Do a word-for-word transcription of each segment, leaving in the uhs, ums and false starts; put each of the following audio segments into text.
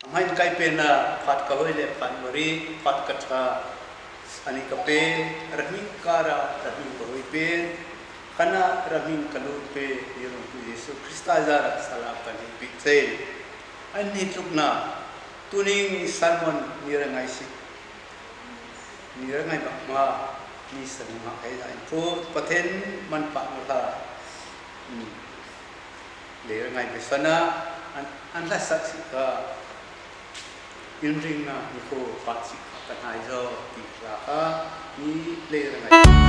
Hmai kai pena phat ka hoi le phat mari, phat ka tha, ani ka pe, rahming kara, rahming ka hoi pen, kana rahming ka lut pe, ni rum pu Jesu Krista zara sala ka ni pi che. An ni tlukna, tuning sermon ni ra ngai si. Ni ra ngai bak ma, ni sa ni ma kai la in pu, Pathen man pa ma la. Hmm. Le ra ngai be sana, an, an la sak si ka. Inringna ni ko pa si ka, ka nai zo, ti la ka, ni le ra ngai.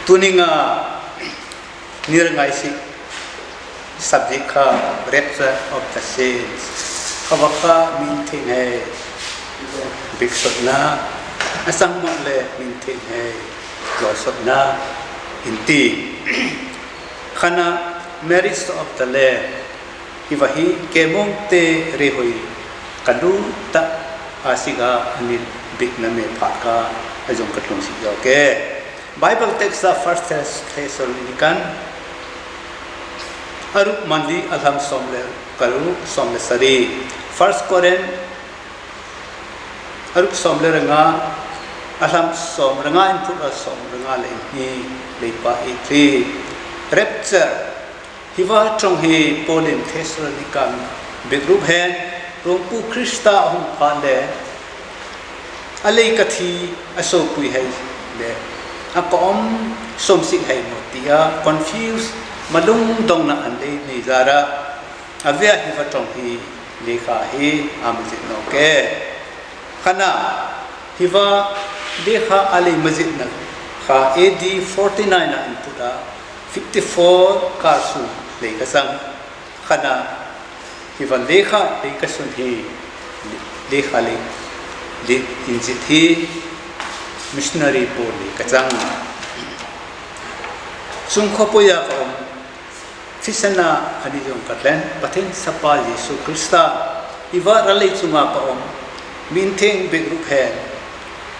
Tuninga ni rang ei sik subject kha Rapture of the Saints. Kha va kha mi inthieng hei biek sawtna, a chang naw le mi inthieng hei lo sawtna inti. Kha na, Marriage of the Lamb. Hi va hi kemawngte reihoi ka lu ta a sik a, a ni biekna me pha kha a zong ka tlung sik zo ke. Bible text a First Thess-, Thessalonican, a ruk mandi a hlam sawm le ka ruk, sawm le sari. First Corinth, a ruk sawm le ranga, a hlam sawm ranga input a sawm ranga le hni, le pa i three. Rapture. Hi va ṭawng hi Paulin Thessalonica biek rup hin, Ruongpu Krista a hung pha le, a lei ka thi a sopui hei le, a ka awm sawm sik hei maw tia confuse, malung dongna an lei nei zara, a via hi va ṭawng hi lekha hi a mazin naw ke. Kha na, hi va lekha a lei mazinna kha A D forty-nine a input a, fifty-four kar sung lei ka chang. Kha na, hi va lekha lei ka sun hi, lekha lei, lei inzit hi missionary Paul lei ka chang. Chung khawpuia ka awm, thisena a ni zong ka tlen, Pathien Sapa Jesu Krista, hi va ral lei chunga ka awm, mi inthieng biek rup hin,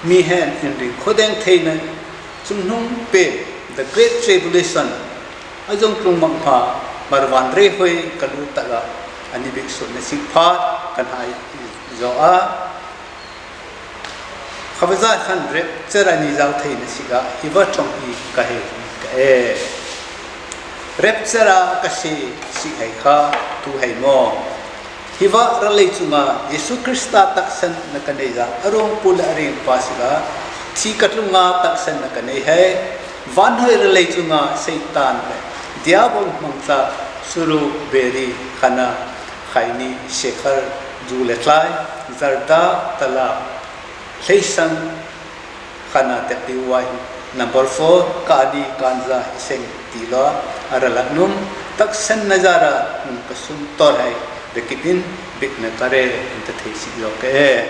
mi hin inring khawdeng theina chungnung pei, the great tribulation, a zong tlung mak hma, Hmarvan reihoi ka lu ta a, a ni biek sawtna sik pha kan hai zo a. Kha va zat khan rapture a ni zau theina sik a, hi va ṭawng hi ka hei ka e. Rapture a ka sie sik hei kha tu hei maw. Hi va ral lei chunga Jesu Krista taksanna ka nei zar, a Ruongpu le a Ringpa sik a, thi ka tlunga taksanna ka nei hei, vannoi ral lei chunga Satan le Diabol hmangcha suru beri kha na, khaini sekhar, zu le tlai, zarda, tala, hleisang, kha na, tepti wai, number four, kani, ganja, iseng ti lo, a ral lak num, taksanna zara, num ka sun tor hei, bekitin, biekna ka re, an ta thei sik zo ke.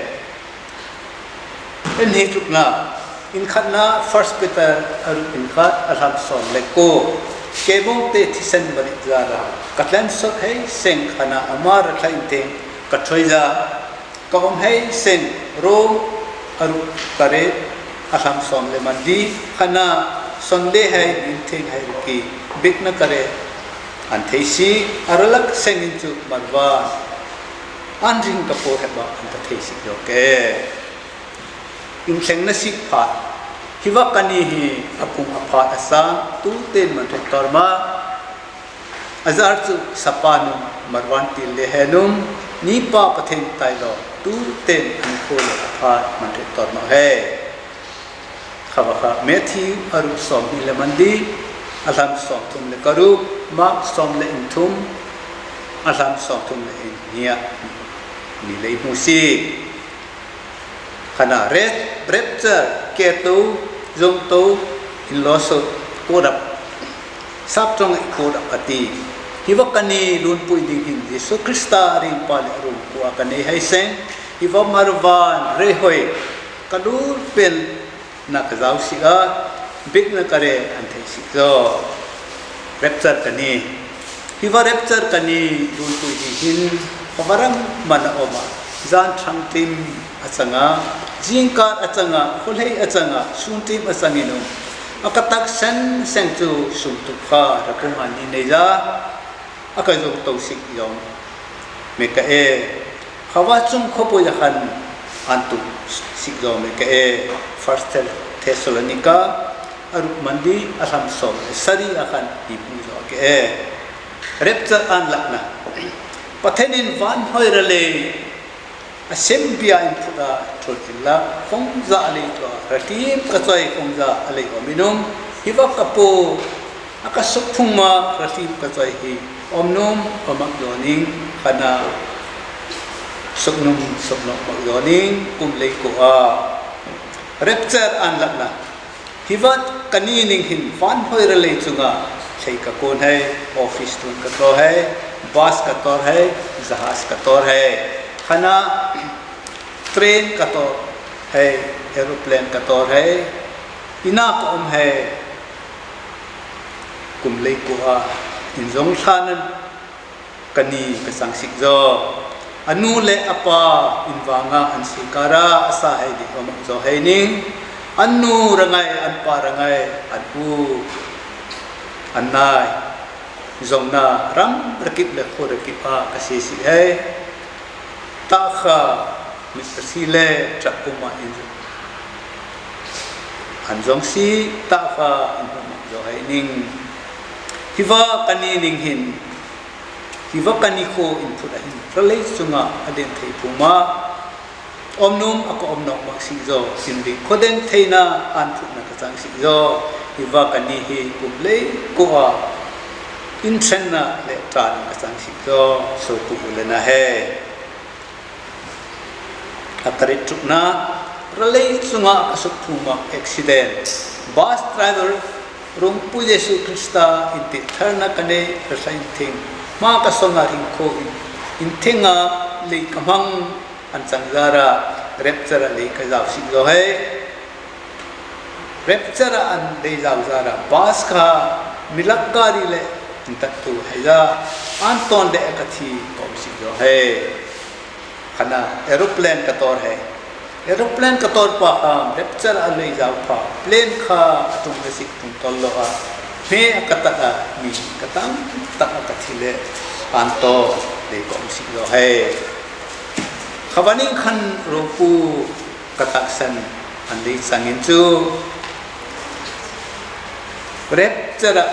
Inhni tlukna, inkhatna, First Peter a ruk inkhat, a hlam sawm le kuo. Kemawngte thisen marit zara ka tlen sawt hei seng, kha na, ama ra thlai inthieng ka ṭhuoi za, ka awm hei seng, Rom a ruk ka re, a hlam sawm le mandi, kha na, son le hei, inthieng hei ruki, biekna ka re, an thei sik, a ral lak sengin chu Hmarvan an ring ka po hep a, an ta thei sik zo ke. Inthlengna sik pha. Hi va kani hi a pum a phat a sang, tu tein man hriet tor ma. A zar chu sapa num, Hmarvan til le he num, ni pa Pathien tailo, tu tein an khuo le a phat man hriet tor ma hei. Kha va kha Matthew a ruk sawmhni le mandi, a hlam sawmthum le ka ruk, Mark sawm le inthum, a hlam sawmthum le inhni a ni lei hmu sik. Kha na, re-, rapture, ke to, zong to, in lo so, ko dap, sap ṭawng i ko dap a ti. Hi va kani lunpui ding hin Jesu Krista Ringpa le Ruongpu a ka nei hei seng, hi va Hmarvan reihoi ka lu pei na ka zau sik a, biekna ka re, an thei sik zo. Rapture kani. Hi va rapture kani lunpui ding hin, kha va ram man a awm a, zan ṭhang tim a chang a, zingkar a chang a, khawlei a chang a, sun tim a changin um. A ka taksan seng chu sum tup kha, ra pum an ni nei za, a ka zong to sik zong me ka e. Kha va chung khawpuia khan an tu sik zong me ka e. First Thessalonica a ruk mandi, a hlam sawm le sari a khan hi hmu zo ka e. Rapture an lakna. Pathienin vannoi ra lei a sempia input a ṭhul inla, kawngza a lei tua, ra tlim ka chawi kawngza a lei awm in um, hi va ka po, a ka suk phung ma, ra tlim ka chawi hi, awm num, awm mak zo ning, kha na, suk num, suk nawk mak zo ning, kum lei ko a. Rapture an lakna. Hi va ka ni ning hin van hoi ra lei chunga thei ka kun hei, office tun ka tlo hei, bus ka tor hei, jahaz ka tor hei. Khana train ka tor hei, aeroplane ka tor hei, ina ka um hei, kum lei kua inzawng thlanin ka ni ka chang sik zo. A nu le a pa in vanga an sikara a sa hei di om zo hei ning. An nu rangai, an pa rangai, an u, an nai. Zongna ram rakip le khuo rakip a ka si sik hei. Ta kha mit ka si le chak kuma in an zong si ta kha in hum zo hei ning. Hi va ka ni ning hin, hi va ka ni khuo in phut a hin, ra lei chunga a den thei puma. Om num a ka om nawk mak sik zo, sin di khuo den theina an phutna ka chang sik zo. Hi va ka ni hi kum lei kua in thenna le tan ka chang sik zo, so ku u le na hei. A ka rit tukna, ra lei chunga ka suk puma accident. Bus driver, Rungpu Jesu Krista in ti tharna ka nei ra sa in thing. Ma ka songa ring khuo in, in thinga lei ka hmang an chang zara, rapture a lei ka zau sik zo hei. Rapture an lei zau zara, bus kha mi lak gari le in tak tu hei za, an ton le ka thi ka um sik zo hei. Khana aeroplane ka tor hei. Aeroplane ka tor pa kha rapture a lei zau pa. Plane kha a tung ka sik tung tol lo a. Hme a ka tak a mi ka tam tak a ka thi le an to lei ka um sik zo hei. Kha va ning khan Rungpu ka taksan an lei changin chu rapture a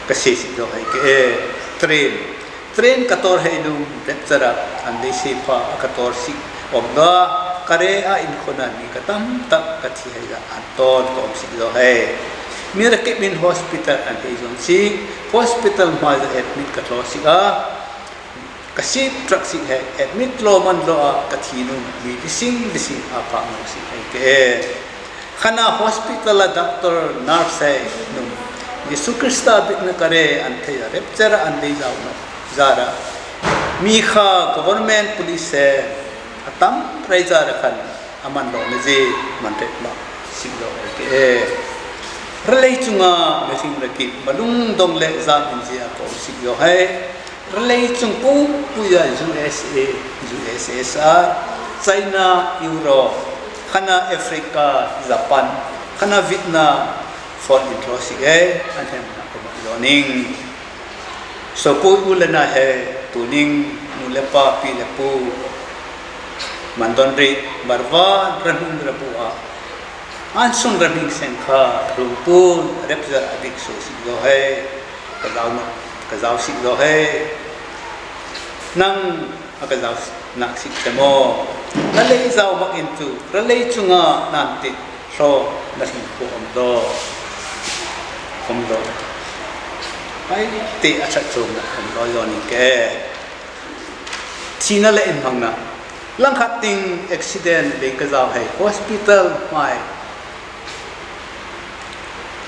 ka si sik zo hei ke e, train. Train ka tor hei nung rapture a an lei si pa a ka tor sik om da. Ka re a in khona mi ka tam tak ka thi hei za an ton ka um sik zo hei. Mi rakip in hospital an hei zong si, hospital hma za admit ka tlo sik a. Ka sip trak sik hei, admit lo man lo a ka thi nung mi dising dising a pa nung sik hei ke e. Khana hospital a doctor nurse hei nung Jesu Krista bikna ka re an thei a rapture an lei zau no zara. Mi kha government police hei a tam rai zara khan a man lo na zi man ret ma sik lo hei ke e. Ra lei chunga mi hring rakip ma lungdong le zam in zia ka um sik lo hei. Ra lei chung pumpui a U S A, U S S R, China, Europe, khana Africa, Japan, khana Vietnam, phone in tlo sik hei, an hem na ka ma lo ning. So pu u le na hei, tu ning, nu le pa, pi le pu, man don ri, marva, ra nun ra bu a. An sung ra hming seng kha, Rungpun, rapture a dik so sik zo hei. Ka zau na, ka zau sik zo hei. Nang a ka zau nak sik te maw. Ra lei zau mak in chu, ra lei chunga nan ti hlo na hring khuo om do. Om do. Ai ti a chat chung na om do yo ni ke. Thina le inhmangna. Langkhat ding accident lei ka zau hei hospital hmai.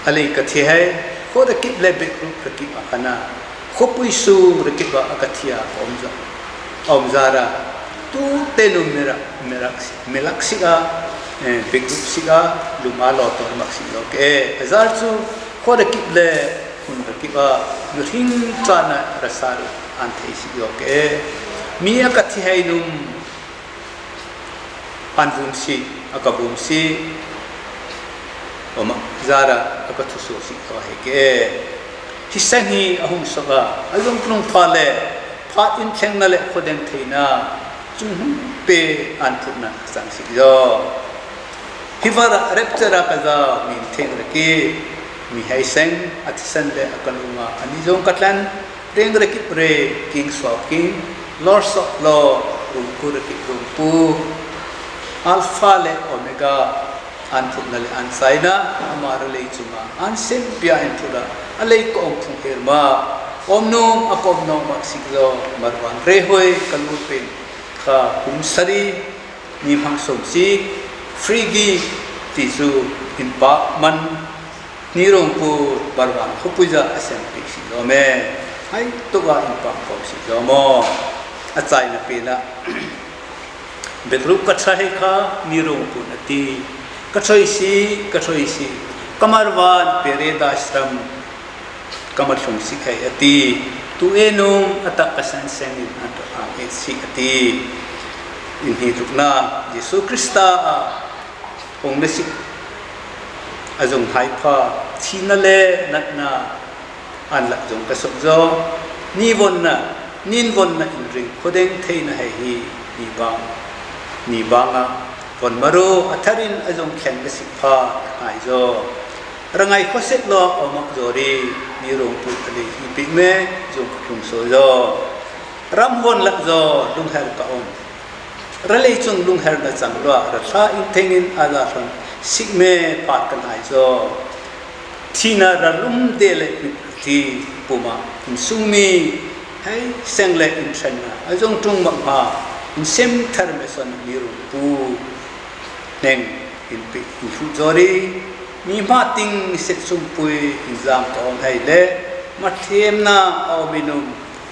A lei ka thi hei, khuo rakip le big group rakip a khana. Khuopui sung rakip a ka thi a om za. Om zara. Tu te nu mi rak, mi rak, mi lak sik a, eh, big group sik a, lum a lo tor mak sik lo ke. A zar chu khuo rakip le hun rakip a, nu hring chana ra sa ru an thei sik lo ke. Mi a ka thi hei nung an vum si, a ka vum si, om zara a ka thu so sik lo hei ke. Hi seng hi a hung sok a, a lung tlung pha le, phat in thlengna le khuo deng theina, chung hung pe an phutna chang sik zo. Hi vara rapture a ka zau, mi theng rakip, mi hei seng, a thisan le a ka lunga, a ni zong ka tlan, reng rakip re, king suau king, lor sok lo, Rungpu rakip Rungpu, Alpha le Omega, an phutna le an saina, ama ra lei chunga, an sen pia in phut a, a lei ka om phung her ma, om nung a ka om nung mak sik zo, marvan re hoi, ka lu pen, kha kum sari, ni hmang som sik, Free gift ti chu inpâk man ni rongpui barvan khawpuia a seng pêk si zo me. Hai tuka inpâk khawm si zo maw. A chaina pena. Betluk ka ṭha hei kha ni rongpuin a ti. Ka ṭhoi si, ka ṭhoi si. Ka marvan Paradise ram ka ma thlung si khai a ti. Tu enum a tak ka san sengin an ṭawk ang e si a ti. Inhni tlukna Jesu Krista a hung na si a zung hai pha thina le natna an lak zung ka suk zo. Ni vonna, nin vonna inring khodeng theina hei hi ni bang, ni banga von maru a tharin a zung thleng ka si pha hai zo. Rangai khoset lo a mak zo ri, ni rongpui a lei hi pik me, zung ka tlung so zo. Ram von lak zo, lunghel ka um. Ra lei chung lunghelna chang lua, ra thla inthengin a za thlon sik me phat kan hai zo. Thina ra lum de le mit thi puma insung mi hei seng le inthlenna a zong tung mak hma insem thar me son ni rongpui neng inpik inhlut zo ri. Mi hma ting set sungpui inzam ka um hei le, ma thiemna a um inum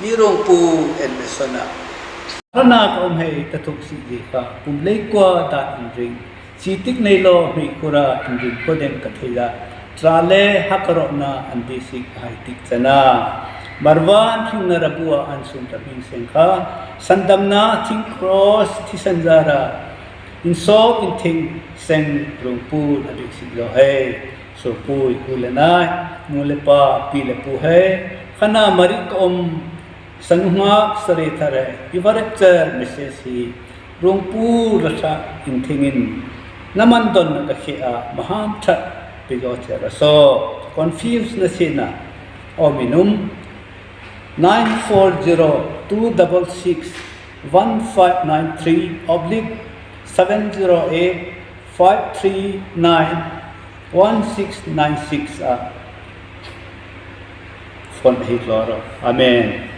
ni rongpui en me sona. Hana ka um hei ta thuk si zi kha, pum lei kua dan inring. Chi tik nei lo hmei khura inring khodeng ka thei la. Tra le hakarohna an di sik hai tik chana. Marvan thingna rabua an sum ta hming seng kha. Sandamna thing cross thisan zara. Insawp inthing seng rongpui a bik sik zo hei. Sopui u le nai, nu le pa, pi le pu hei. Khana marit ka um, sanunga sare thare, i va rapture message hi. Rongpui ra thla inthengin. Na man don na ka khia, maham that, pi zo che ra so. Confuse na si na, o minum. Nine four zero two double six one five nine three oblique seven zero eight five three nine one six nine six a phone hi tlawro. Amen.